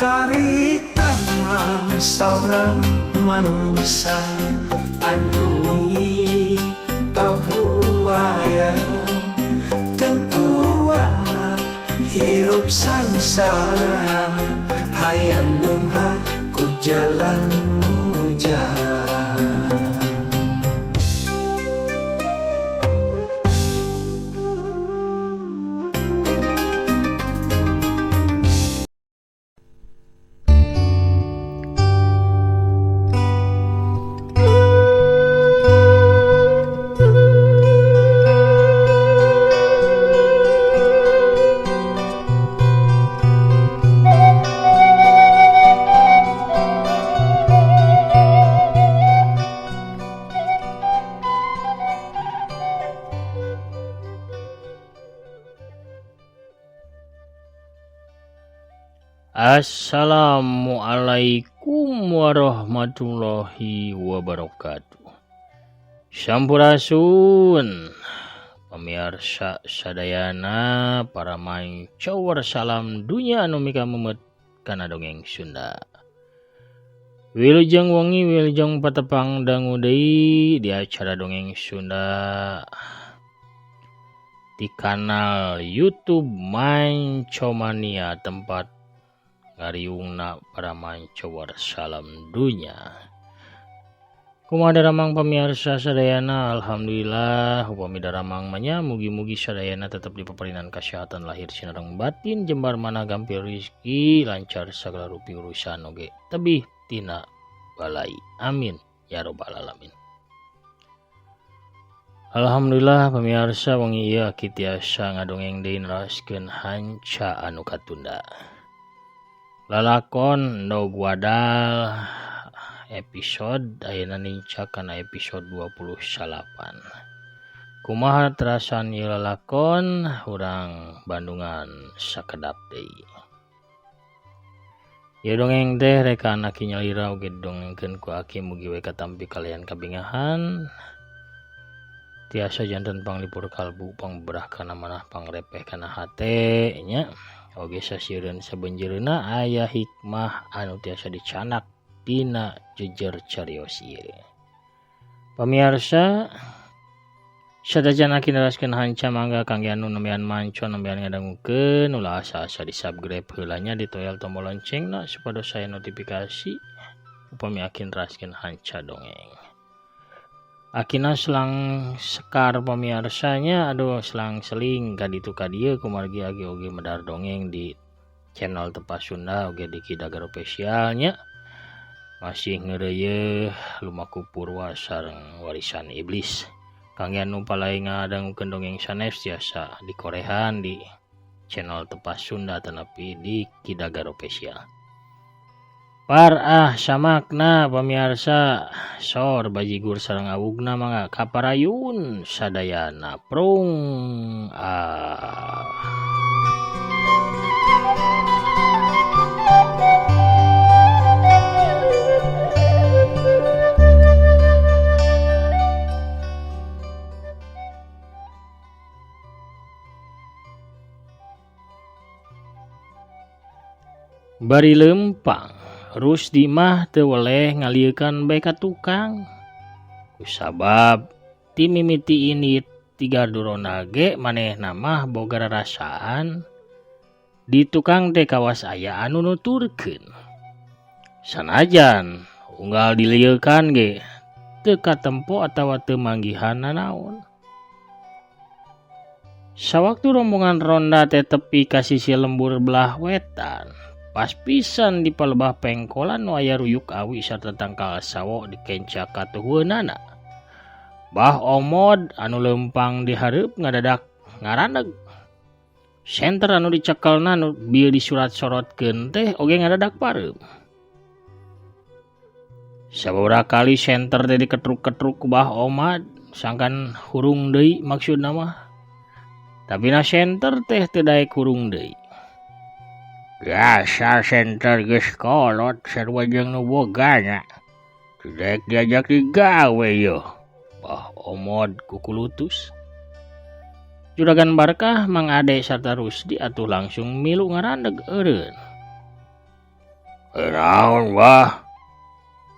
Karitan mah saurang manusia anu pabuaya tentuana hirup sangsara hayang beunghar ku jalan nu jahat. Assalamualaikum warahmatullahi wabarakatuh. Sampurasun pemirsa sadayana para mancower salam dunya anu mikamemet kana dongeng Sunda. Wilujeng wengi wilujeng patepang dangu deui di acara dongeng Sunda di kanal YouTube Mancomania tempat ngariungna para mancower salam dunya. Kumaha daramang pamirsa sadayana, alhamdulillah upami daramang mah nya mugi-mugi sadayana tetep dipaparinan kasehatan lahir sinareng batin jembar manah gampil rezeki lancar sagala rupi urusan oge tebih tina balai, amin ya robbal alamin. Alhamdulillah pamirsa wengi ieu aki tiasa ngadongeng deui neraskeun hanca anu katunda. Lalakon Endog Wadal episode ayeuna nincak kana episode 29. Kumaha terasan ieu lalakon urang Bandungan sakedap deui. Ieu dongeng teh rekaan aki nyalira oge didongengkeun ku aki mugi we katampi kalian kabingahan. Tiasa janten panglipur kalbu pangbeberah kana manah pangrepeh kana hate nya. Oge sasieureun sabenjeureuna aya hikmah anu tiasa dicanak dina jejer carios ieu. Pamiarsa sadajan aki neraskeun hanca mangga kangge anu nembean manco nembean ngadangukeun ulah asa-asa di subscribe heula nya ditoel tombol loncengna supados aya notifikasi upami aki neraskeun hanca dongeng. Akina selang sekar pamiarsanya aduh selang seling kaditu kadieu kumargi agi oge medar dongeng di channel Tepas Sunda oge di Kidagar Officialnya masih ngeureuyeeh lumaku purwa sareng warisan iblis. Kangge anu palai ngadangukeun dongeng sanes tiasa dikorehan di channel Tepas Sunda tanapi di Kidagar Official. Parah samakna pamiarsa sor bajigur sareng awugna mangga kaparayun sadayana prung ah. Bari lempang Rusdi mah teu weleh ngaliekan bae ka tukang. Kusabab ti mimiti ini tiga durona ge manehna mah boga rarasaan di tukang teh kawas aya anu nuturkeun. Sanajan unggal diliekan ge teu katempo atawa teu manggihan nanaon. Sawaktu rombongan ronda teh tepi ka sisi lembur belah wetan, pas pisan di palebah pengkolan nu aya ruyuk awi sarta tangkal sawo dikenca katuhueunana. Bah Omod anu leumpang di hareup ngadadak ngaraneg. Senter anu dicekelna nu bieu disurat-sorotkeun teh oge ngadadak pareum. Sababaraha kali senter teh diketruk-ketruk ku Bah Omad sangkan hurung deui maksudna mah. Tapi na senter teh teu daek hurung deui. Biasa senter geus kolot sarua jeung nu bogana. Teu daek diajak digawe yeuh. Bah Omod kukulutus. Juragan Barkah Mang Ade sarta Rusdi atuh langsung milu ngarandeg eureun. Naon bah?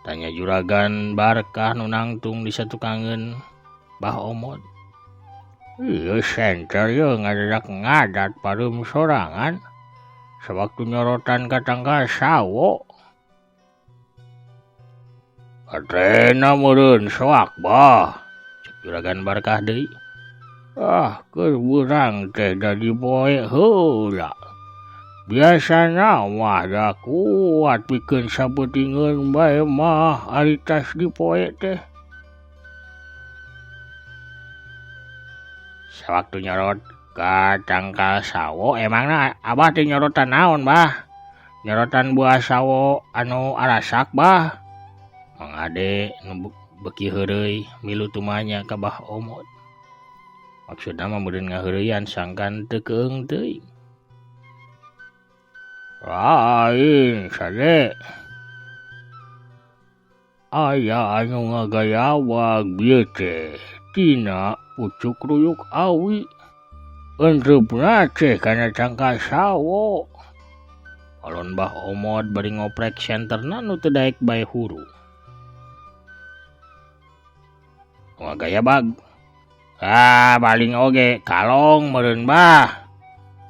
Tanya Juragan Barkah nu nangtung di satukangeun Bah Omod. Ieu senter ieu ngadadak ngadat pareum sorangan. Sawaktu nyorotan ka tangkal sawo. Atena meureun soak bah. Cek Juragan Barkah deui. Ah, keur beurang teh da dipoe heula. Biasana mah da kuat pikeun sapeutingeun bae mah ari tas dipoe teh. Sawaktu nyorot ka tangkal sawo emangna abah teh nyorotan naon bah? Nyorotan buah sawo anu arasak bah. Mang Ade nu beuki heureuy milu tumanya ka Bah Omod. Maksudna mah meureun ngaheureuyaan sangkan teu keung teuing. Lain sade. Aya anu ngagayawag bieu teh tina pucuk ruyuk awi. Entreupna teh kana tangkal sawo. Palon Bah Omod bari ngoprek senterna nu teu daek bae huru. Ngagayabag. Ah, paling oge kalong meureun bah.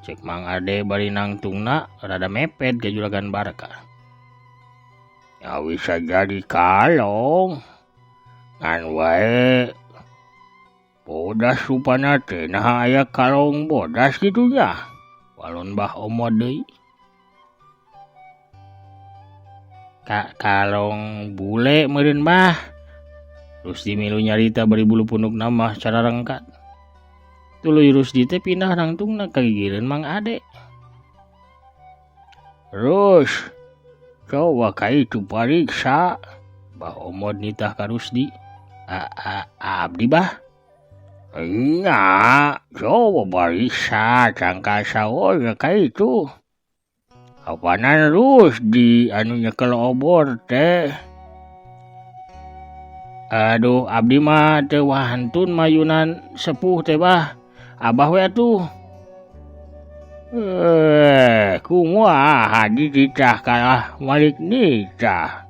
Cek Mang Ade bari nangtungna rada mepet ka Juragan Barkah. Ya bisa jadi kalong. Ngan wae bodas rupana teh naha aya kalong bodas kitu nya. Walon Bah Omod deui. Kalong bule meureun bah. Rusdi milu nyarita bari bulu pundukna mah cararengkat. Tuluy Rusdi teh pindah nangtungna ka gigireun Mang Ade. Rus, coba ka itu pariksa. Bah Omod nitah ka Rusdi. Abdi bah? Nya, coba pariksa tangkal sawo ka itu. Apanan Rusdi anu nyekel obor teh? Aduh, abdi mah teu wantun mayunan sepuh teh bah. Abah we atuh. Kumaha dititah kalah malik nitah.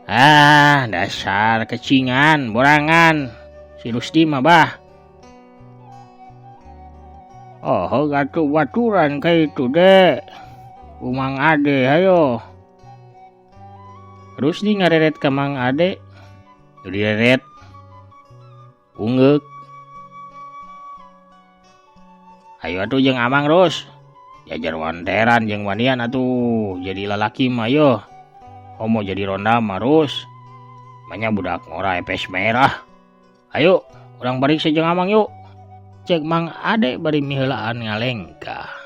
Ah, dasar kecingan, borangan. Si Rusdi mah bah. Oh, gatuh baturan ka itu dek. Umang Ade hayo. Rusdi ngareret ka Mang Ade. Direret. Ungeuk. Ayo atuh jeung Amang Rus. Jajar wanteran jeung wanian atuh. Jadi lalaki mah yo. Homo jadi ronda mah Rus. Manya budak ngora epes merah. Ayo, urang bariksa jeung Amang yuk. Cek Mang Ade bari miheulaan ngalengkah.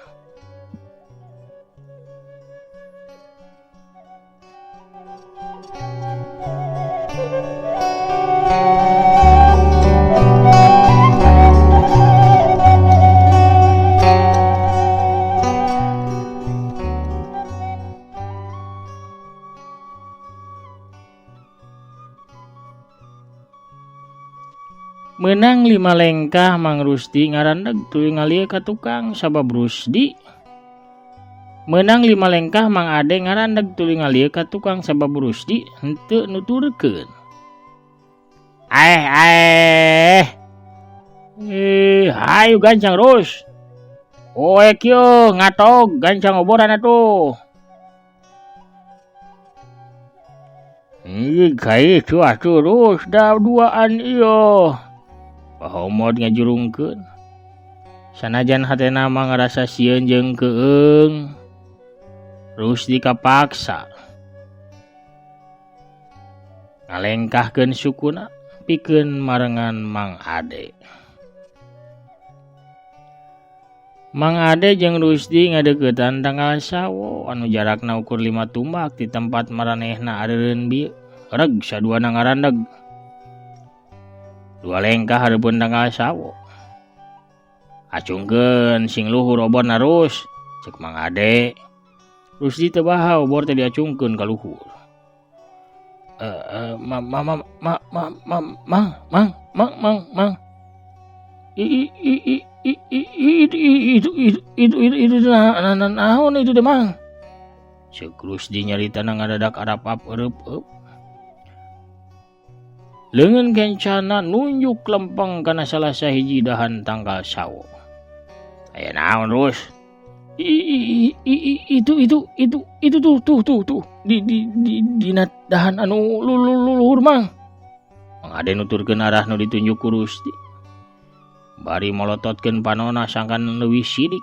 Menang 5 lengkah Mang Rusdi ngarandeg tuluy ngalieu ka tukang sabab Rusdi. Menang 5 lengkah Mang Ade ngarandeg tuluy ngalieu ka tukang sabab Rusdi henteu nuturkeun. Aeh. Hayu gancang Rus. Oe kieu ngatog gancang oboran atuh. Ih, kai itu atuh Rus da duaan ieu. Bah Omod ngajurungkeun. Sanajan hatena mah ngarasa sieun jeung keung, Rusdi kapaksa ngalengkahkeun sukuna pikeun marengan Mang Ade. Mang Ade jeung Rusdi ngadeuketan tangkal sawo anu jarakna ukur 5 tumbak di tempat maranehna areureun bieu. Reg saduana ngarandeg. 2 lengkah hareupeun tangkal sawo. Acungkeun sing luhur oborna Rus, cek Mang Ade. Rusdi teu baha obor teh diacungkeun ka luhur. Mang mang. Itu naon itu deh mang. Ceuk Rusdi nyaritana ngadadak arapap eureupeup. Leungeun kencana nunjuk lempeng kana salah sahiji dahan tangkal sawo. Aya naon Rus? Itu tuh di dina dahan anu luluhur Mang. Mang Ade nuturkeun arah nu ditunjuk ku Rusdi. Bari molototkeun panona sangkan leuwih sidik.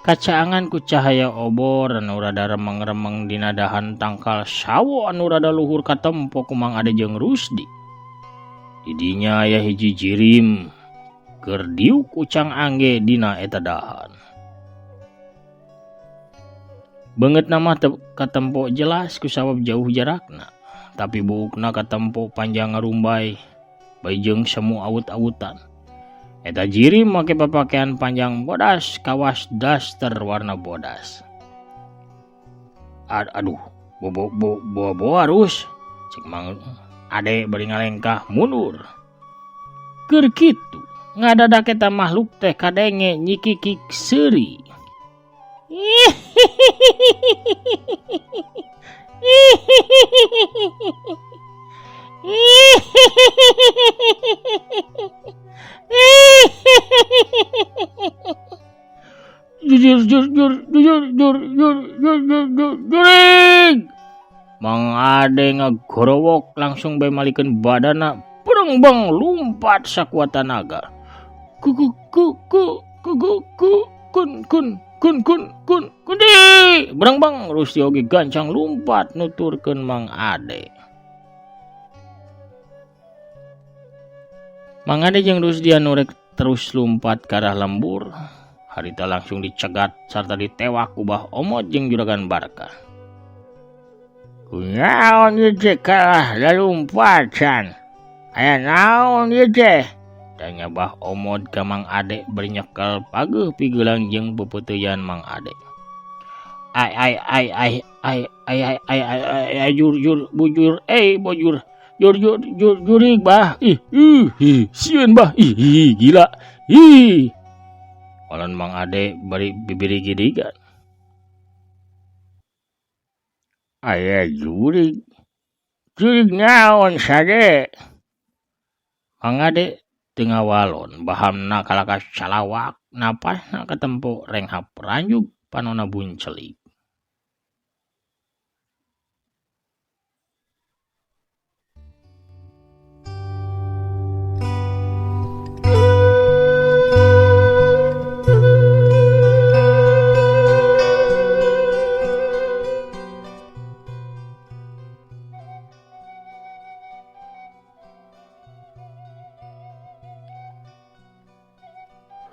Kacaangan ku cahaya obor anu rada remeng-remeng dina dahan tangkal sawo anu rada luhur katempo ku Mang Ade jeung Rusdi. Di dinya aya hiji jirim keur diuk ucang angge dina eta dahan. Beungeutna mah teu katempo jelas kusabab jauh jarakna, tapi buukna katempo panjang ngarumbay bae jeung semu awut-awutan. Eta jirim make papakaian panjang bodas kawas daster warna bodas. Aduh, boa-boa Rus, cek Mang Ade bari ngalengkah mundur. Keur kitu ngadadak eta makhluk teh kadenge nyikikik seuri. Jujur jurig. Mang Ade ngagorowok langsung bae malikeun badana berengbeng lumpat sakuat tanaga. Ku ku ku ku ku ku kun kun kun kun kun kundi berengbeng Rusdi oge gancang lumpat nuturkeun Mang Ade. Mang Ade jeung Rusdi anu rek terus lumpat ka arah lembur, harita langsung dicegat sarta ditewak ku Bah Omot jeung Juragan Barkah. Kunaon ieu teh kalah lalumpatan? Aya naon ieu teh? Tanya Bah Omot ka Mang Ade bari nyekel pageuh pigelang jeung pepeuteuyan Mang Ade. Ai ai ai ai ai ai ai ai ai ai jur jur bujur bojur jur jur jur jurig bah ih ih sieun bah ih gila ih. Walon Mang Ade bari bibiri gidigan. Aya jurig jurig naon sade? Mang Ade teu ngawalon bahamna kalaka salawak napasna katempo renghap ranjug panona buncelik.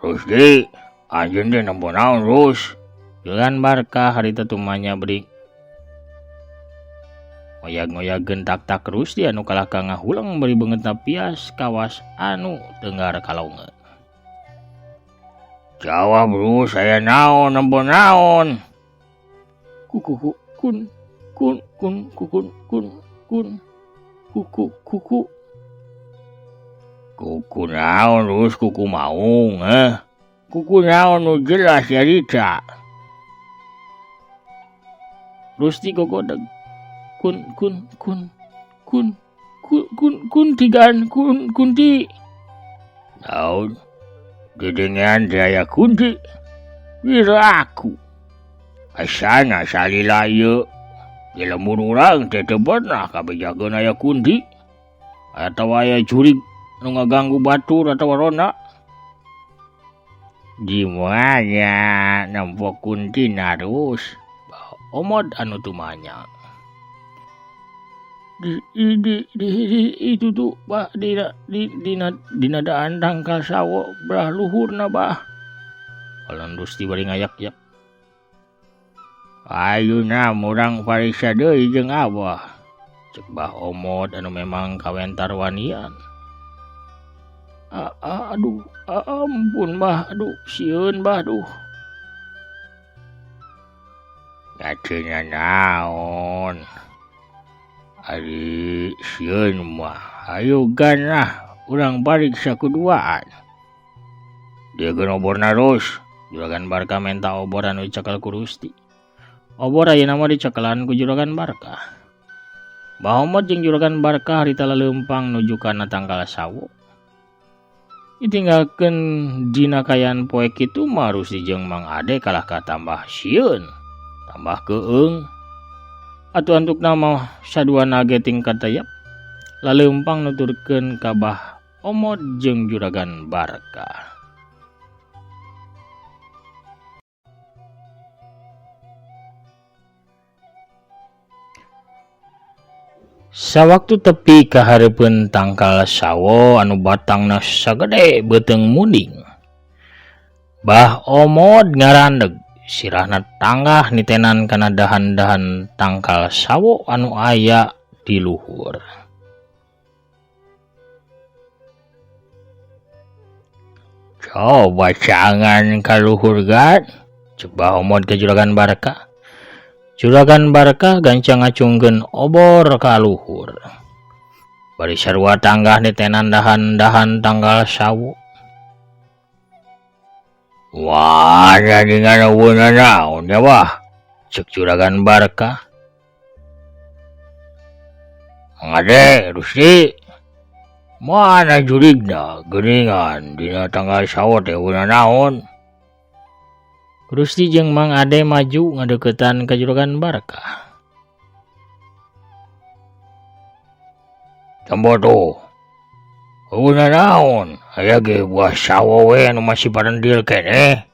Rusdi, anjeun teh nempo naon Rus? Juragan Barkah harita tumanya beri ngoyag-ngoyagkeun tak-tak Rusdi anu kalah ka ngahuleng bari beungeutna pias kawas anu tenggar kalonge. Jawab Rus, aya naon nempo naon? Kuku kun kun kun kun kun kun kuku kuku kuku naon Rus, kuku maung Kuku naon nu jelas nyarita. Rusdi gogodeg. Kun kun kun kun kun kun kun tigaan kun kunti. Naon? Gedengean teh aya kunti. Wira aku. Asana salila ieu. Di lembur urang teh teu pernah kabejakeun aya kunti. Atawa aya jurig nu ngaganggu batur atawa ronda. Di mana nempo kuntina Rus? Omod anu tumanya. Di itu tuh bah dina dina daan tangkal sawo belah luhurna bah. Walon Rusdi bari ngayak-yak. Ayeuna murang pariksa deui jeung Abah. Cek Bah Omod anu memang kawentar wanian. Aduh, ampun bah, aduh, sieun bah, aduh. Nya naon? Ari sieun mah, ayo gan lah, urang pariksa kuduaan. Dia geun oborna Rus, Juragan Barkah menta obor anu dicekel ku Rusdi. Obor ayeuna mah dicekelan ku Juragan Barkah. Bah Omod jeung Juragan Barkah harita laleumpang nuju kana tangkal sawo. Ditinggalkeun dina kaayaan poe kitu mah Rusdi jeung Mang Ade kalah ka tambah sieun, tambah keueung. Atuh antukna mah saduana ge tingkat tayap. Laleumpang nuturkeun ka Bah Omod jeung Juragan Barkah. Sawaktu tepi ka hareupeun tangkal sawo anu batangna sagede beuteung munding. Bah Omod ngarandeg sirahna tanggah nitenan kana dahan-dahan tangkal sawo anu aya di luhur. Coba cangan ka luhur gan, ceuk Bah Omod ka Juragan Barkah. Juragan Barkah gancang ngacungkeun obor ka luhur. Bari sarua tanggah nitenan dahan-dahan tangkal sawo. Wah, dengan eueun naon ya bah? Ceuk Juragan Barkah. Mang Ade, Rusdi. Mana jurigna geuningan dina tangkal sawo teh eueun naon? Rusdi jeung Mang Ade maju ngadeuketan ka Juragan Barkah. Tembo tuh. Eueun naon? Aya ge buah sawo we anu masih parendil keneh.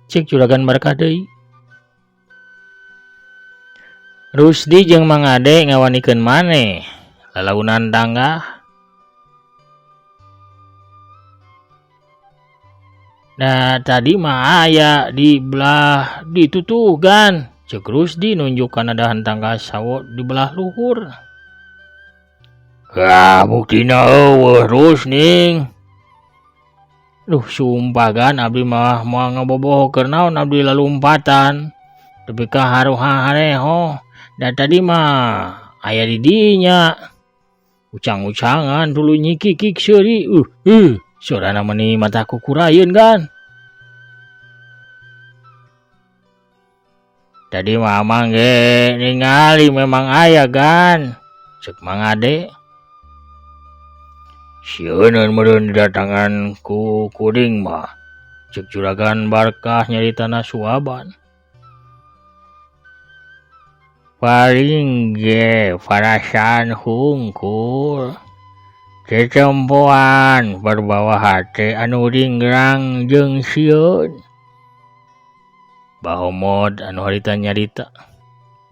Ceuk Juragan Barkah deui. Rusdi jeung Mang Ade ngawanikeun maneh lalaunan tanggah. Nah tadi mah aya di belah ditu tuh gan, ceuk Rusdi nunjuk kana dahan tangkal sawo di belah luhur. Lah buktina eueuh Rus ning. Duh sumpah gan abdi mah moal ngaboboho keur naon abdi lalumpatan. Tepi ka haruha-hareho. Da tadi mah aya di dinya. Ucang-ucangan tuluy nyikikik seuri. Sorana meni mata kukurayeun kan. Tadi mah amang ge ningali memang aya gan. Ceuk Mang Ade. Sieun meureun didatangan ku kuring mah. Ceuk Juragan Barkah nyaritana suaban. Paling ge parasaan hungkul. Cecempoan berbawa hate anu ringgrang jeung sieun. Bah Omod anu harita nyarita.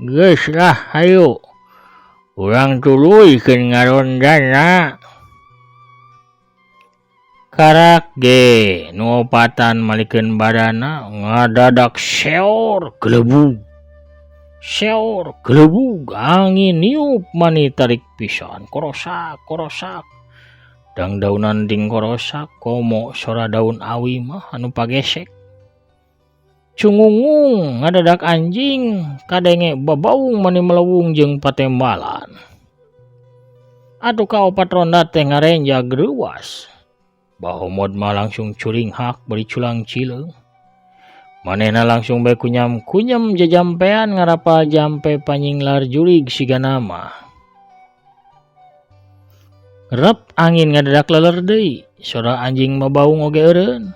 Geus lah hayu. Urang tuluykeun ngarondana. Karak ge nu opatan malikeun badana ngadadak seor gelebug. Seor gelebug angin niup mani tarik pisan korosak korosak. Dang daunan ding korosak komo sora daun awi mah anu pagesek. Cungungung ngadadak anjing kadenge babaung mani melewung jeung patembalan. Atuh ka opat ronda teh ngarenjag reuas. Bah Omod mah langsung curinghak bari culang cileung. Manehna langsung bae kunyam-kunyam jajampean ngarapal jampe panyinglar jurig siga nama. Rep angin ngadadak leler deui, sora anjing mabaung oge eureun.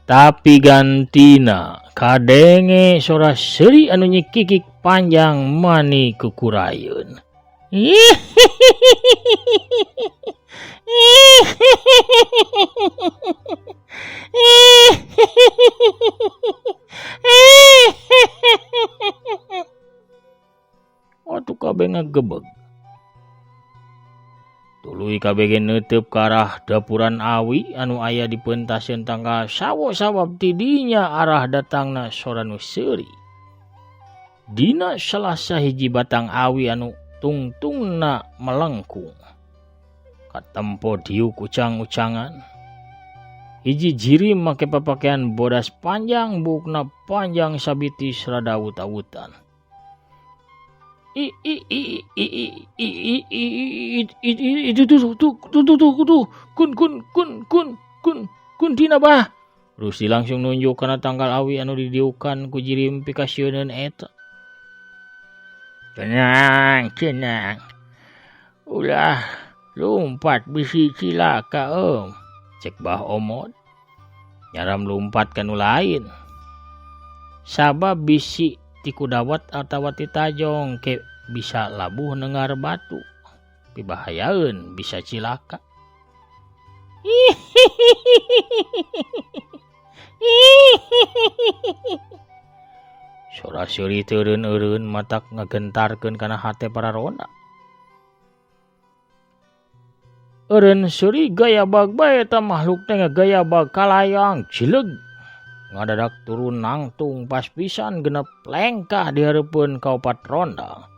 Tapi gantina kadenge sora seuri anu nyikikik panjang mani kukurayeun. Atuh kabeh ngagebeg. Tuluy kabeh ge neuteub ka arah dapuran awi anu aya di peuntaseun tangkal sawo sabab ti dinya arah datangna sora nu seuri. Dina salah sahiji batang awi anu tungtungna melengkung. Katempo diuk ucang-ucangan. Hiji jirim make papakean bodas panjang buukna panjang sabitis rada awut-awutan. I i i i i i i i i itu tuh tuh tuh tuh tuh kun kun kun kun kun kun dina bah. Rusdi langsung nunjuk kana tangkal awi anu didiukan ku jirim pikasieuneun eta. Tenang, tenang. Ulah lumpat bisi cilaka em. Cek Bah Omod. Nyaram lumpat ka nu lain. Sabab bisi ti kudawat atawa ti tajong ke bisa labuh nengar batu. Pibahayaeun bisa cilaka. Sora seuri teureun-eureun matak ngagentarkeun kana hate para ronda. Eureun seuri gayabag bae eta makhluk teh ngagayabag kalayang cileg. Ngadadak turun nangtung pas pisan genep lengkah di hareupeun kaopat ronda.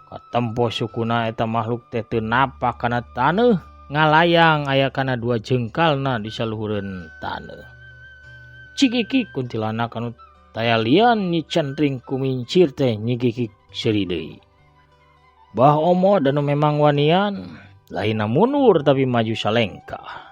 Katempo sukuna eta makhluk teh teu napak kana taneuh, ngalayang aya kana dua jengkalna di saluhureun taneuh. Cikikik kuntilanak anu taya lian Nyi Centring Kumincir teh nyikikik seuri deui. Bah Omod anu memang wanian, lainna mundur tapi maju salengkah.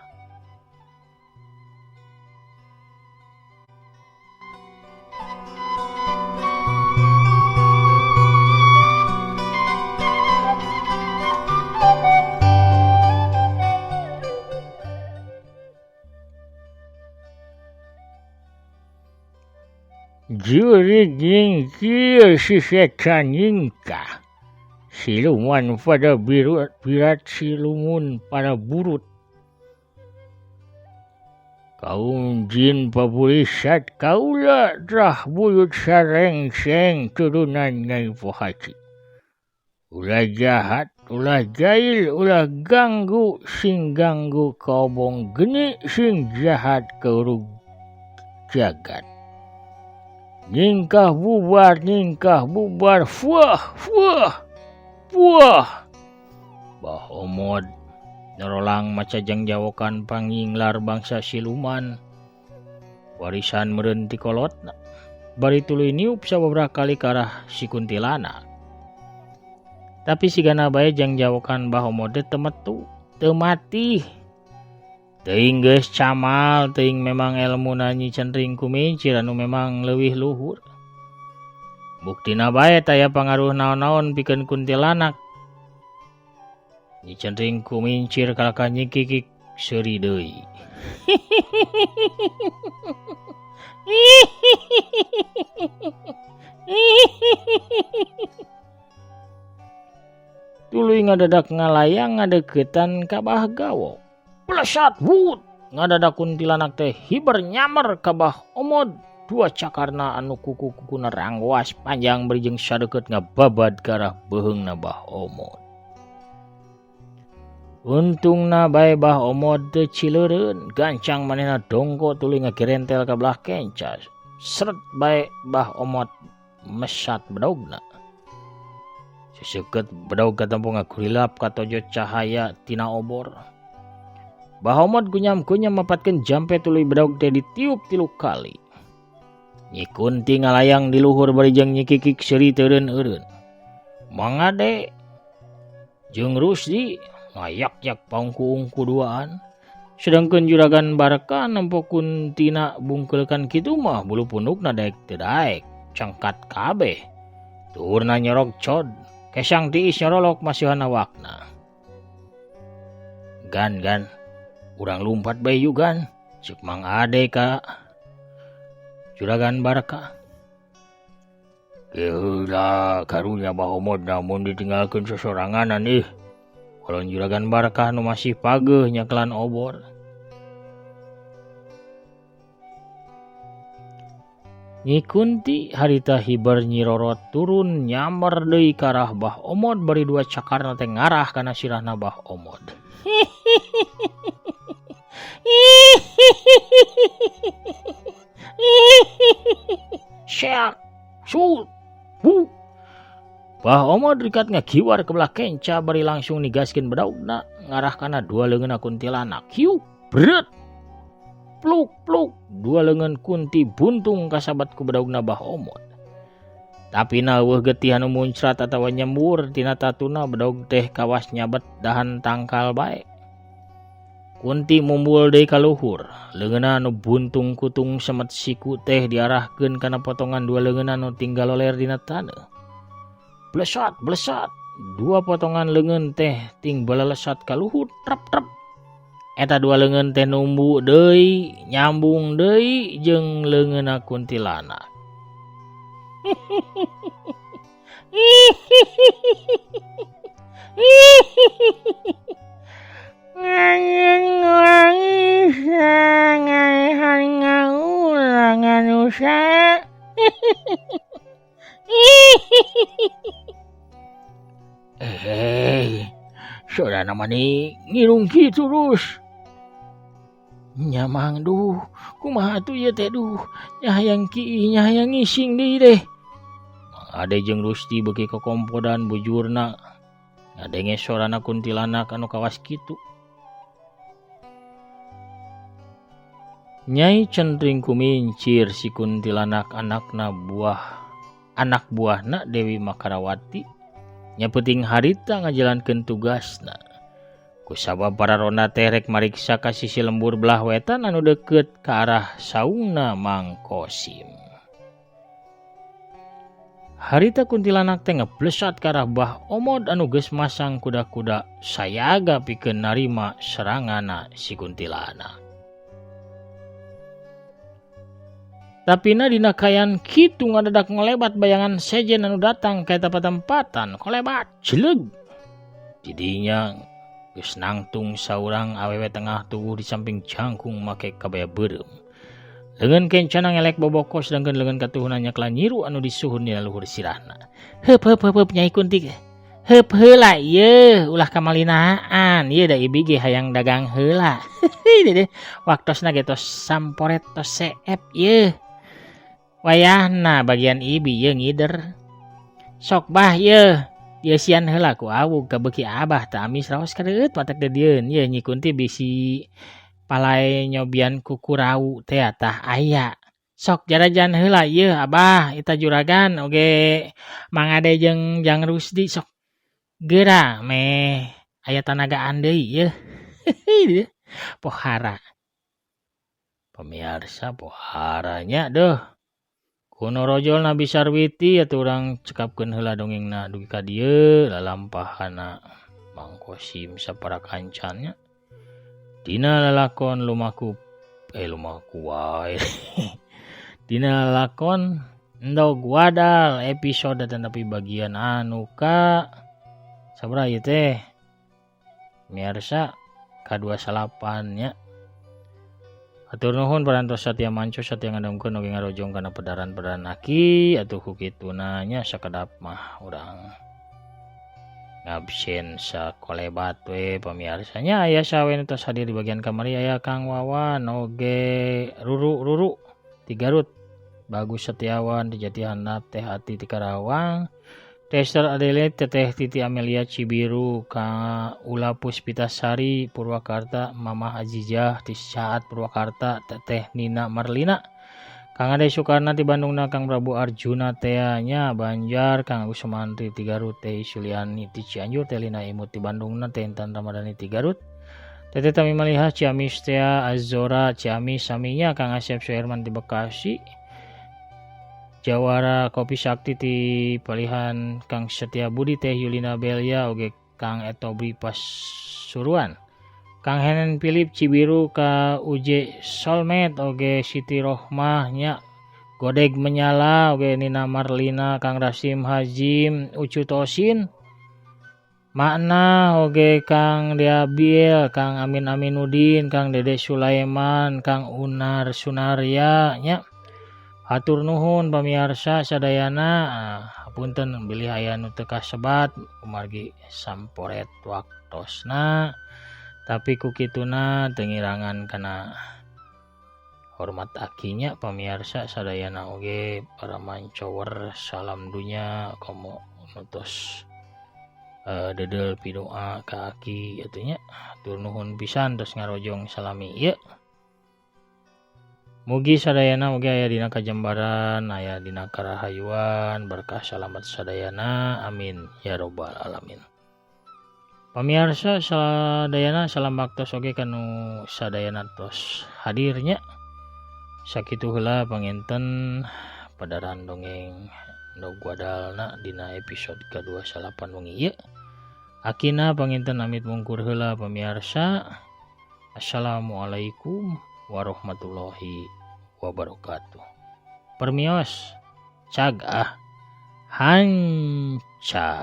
Jurig nyingkir si setan nyingkah. Siluman pada birat silumun pada burut. Kaum jin paburisat kaula drah buyut sarengseng turunan Nyai Pohaci. Ulah jahat, ulah jahil, ulah ganggu, sing ganggu kaobong geni, sing jahat keurug jagat. Nyingkah bubar, fuah, fuah, fuah. Bah Omod nyorolang maca jangjawokan panginglar bangsa siluman. Warisan meureun ti kolotna. Bari tuluy niup sababaraha kali ka arah si kuntilanak. Tapi sigana bae jangjawokan Bah Omod teh teu metu, teu mati. Teuing geus camal, teuing memang elmuna Nyi Centring Kumincir anu memang leuwih luhur. Buktina bae taya pangaruh naon-naon pikeun kuntilanak. Nyi Centring Kumincir kalaka nyikikik seuri deui. Tuluy ngadadak ngalayang ngadeuketan ka Bah Gawok. Plesat wut ngadadak kuntilanak teh hiber nyamer ka Bah Omod. Dua cakarna anu kuku-kukuna rangwas panjang bari jeung sadeukeut ngababad ka arah beuheungna Bah Omod. Untungna bae Bah Omod teu cileureun, gancang manehna dongko tuluy ngagerentel ka belah kenca. Seret bae Bah Omod mesat bedogna. Seseukeut bedog katempo ngagurilap katojo cahaya tina obor. Bah Omod gunyam-gunyam mapatkeun jampe tuluy bedog teh ditiup 3 kali. Nyi Kunti ngalayang di luhur bari jeung nyikikik seuri teureun-eureun. Mangade jeung Rusdi ngayak-yak pangku-ungku duaan. Sedangkeun Juragan Barka nempo kuntina bungkeulkan kitu mah bulu pundukna daek teu daek, cengkat kabeh. Tuhurna nyorog cod, kesang tiis nyorolok masihan awakna. Gan gan, urang lumpat bae yugan, ceuk Mang Ade ka Juragan Barka. Geula karunya Bah Omod namun ditinggalkeun sosoranganan ih. Kolon Juragan Barkah nu masih pageuh nyekelan obor. Nyi Kunti harita hiber Nyi Rorot turun nyamber deui ka arah Bah Omod bari dua cakarna teh ngarah kana sirahna Bah Omod. Syak, sut, bu. Bah Omod rikat ngagiwar ke belah kenca bari langsung nigaskeun bedaugna ngarah kana dua leungeunna kuntilanak. Hiu, bret. Pluk pluk, dua leungeun kunti buntung kasabat ku bedaugna Bah Omod. Tapi na eueuh getih anu muncrat atawa nyembur tina tatuna bedaug teh kawas nyabet dahan tangkal bae. Kunti mumbul deui ka luhur, leungeunna anu buntung kutung semet siku teh diarahkeun kana potongan dua leungeunna nu tinggal loler dina taneuh. Blesat blesat, dua potongan leungeun teh ting balelesat ka luhur trep trep. Eta dua leungeun teh numbu deui, nyambung deui jeung leungeunna kuntilanak. Saudara mani ngirung kitu terus. Nya mang duh, kumaha atuh ieu teh duh, nya hayang kiih nya hayang ngising deui deh. Mang Ade jeung Rusti beuki kokompodan bujurna ngadenge sorana kuntilanak anu kawas kitu. Nyai Centring kumincir si kuntilanak anakna buah anak buahna Dewi Makarawati nya peuting harita ngajalankeun tugasna. Kusabab para ronda teh rek mariksa ka sisi lembur belah wetan anu deukeut ka arah saungna Mang Kosim. Harita kuntilanak teh ngeblesat ka arah Bah Omod anu geus masang kuda-kuda sayaga pikeun narima seranganna si kuntilanak. Tapina dina kayan kitu ngadadak ngolebat bayangan sejen anu datang ka eta patempatan kolebat jeleug. Didinya geus nangtung saurang awewe tengah tubuh di samping jangkung make kabaya beureum. Leungeun kencana ngelek boboko sedangkeun leungeun katuhuna nyakla nyiru anu disuhun dina luhur sirahna. Heup heup heup Nyai Kunti. Heup heula ieu ulah kamalinaan ieu da ibi ge hayang dagang heula. Dede waktosna ge tos samporet tos seep ieu. Wayahna bagian ibi ieu ngider. Sok bah ieu dieusian heula ku awug kabeuki abah teh amis raos kadeueut matak dedieun ieu Nyi Kunti bisi palai nyobian kukurau teh tah aya. Sok jarajan heula ieu abah eta juragan oge Mang Ade jeung Jang Rusdi sok geura meh aya tanagaan deui ieu. Pohara. Pemirsa poharanya deuh. Kuno rojol Nabi Sarwiti atuh urang cekapkeun heula dongengna dugi ka dieu lalampahana Mang Kosim sapara kancannya. Dina lalakon lumaku lumaku wae. Dina lalakon Endog Wadal episode tetapi bagian anu ka sabaraha ieu teh? Miarsa ka-29 nya. Hatur nuhun parantos satia manco satia ngadongkeun oge ngarojong kana pedaran-pedaran aki atuh ku kituna nya sakedap mah urang ngabsen sakolebat we pamiarsanya. Aya sawe nu tos hadir di bagian kamari aya Kang Wawan oge Ruru ti Garut, Bagus Setiawan di Jati Handap, Teh Ati ti Karawang, Tester Adele, Teteh Titi Amelia Cibiru, Ka Ula Puspitasari Purwakarta, Mamah Azizah ti Saat Purwakarta, Teteh Nina Marlina, Kang Ade Sukarna ti Bandungna, Kang Prabu Arjuna tea nya Banjar, Kang Agus Sumantri ti Garut, Teh Suliani ti Cianjur, Teh Lina Imut ti Bandungna, Teh Intan Ramadhani ti Garut, Teteh Tami Malihah Ciamis tea Azora Ciamis saminya, Kang Asep Suherman ti Bekasi, Jawara Kopi Sakti ti Palihan, Kang Setia Budi, Teh Yulina Belia oge Kang Etobri Pasuruan, Kang Henen Philip Cibiru, Ka Uje Solmet oge Siti Rohmah nya Godeg Menyala oge Nina Marlina, Kang Rasim Hazim Ucu Tosin Makna oge Kang Diabil, Kang Amin Aminudin, Kang Dede Sulaiman, Kang Unar Sunarya nya. Hatur nuhun pamiarsa sadayana, hapunten bilih aya nu teu kasebat kumargi samporet waktosna, tapi ku kituna teu ngirangan kana hormat akinya pamiarsa sadayana oge para mancower salam dunya komo nu tos deudeuh pidoa ka aki atuh nya. Hatur nuhun pisan tos ngarojong salami ieu. Mugi sadayana oge aya dina kajembaran, aya dina karahayuan, berkah salamet sadayana, amin ya robbal alamin. Pamiarsa sadayana, salam baktos oge kanu sadayana tos hadirnya. Sakitu heula panginten padarahan dongeng Endog Wadalna dina episode ke-29 wengi ieu. Akina panginten amit mungkur heula, pamiarsa. Assalamualaikum warahmatullahi wabarakatuh. Permios, cag ah, hanca.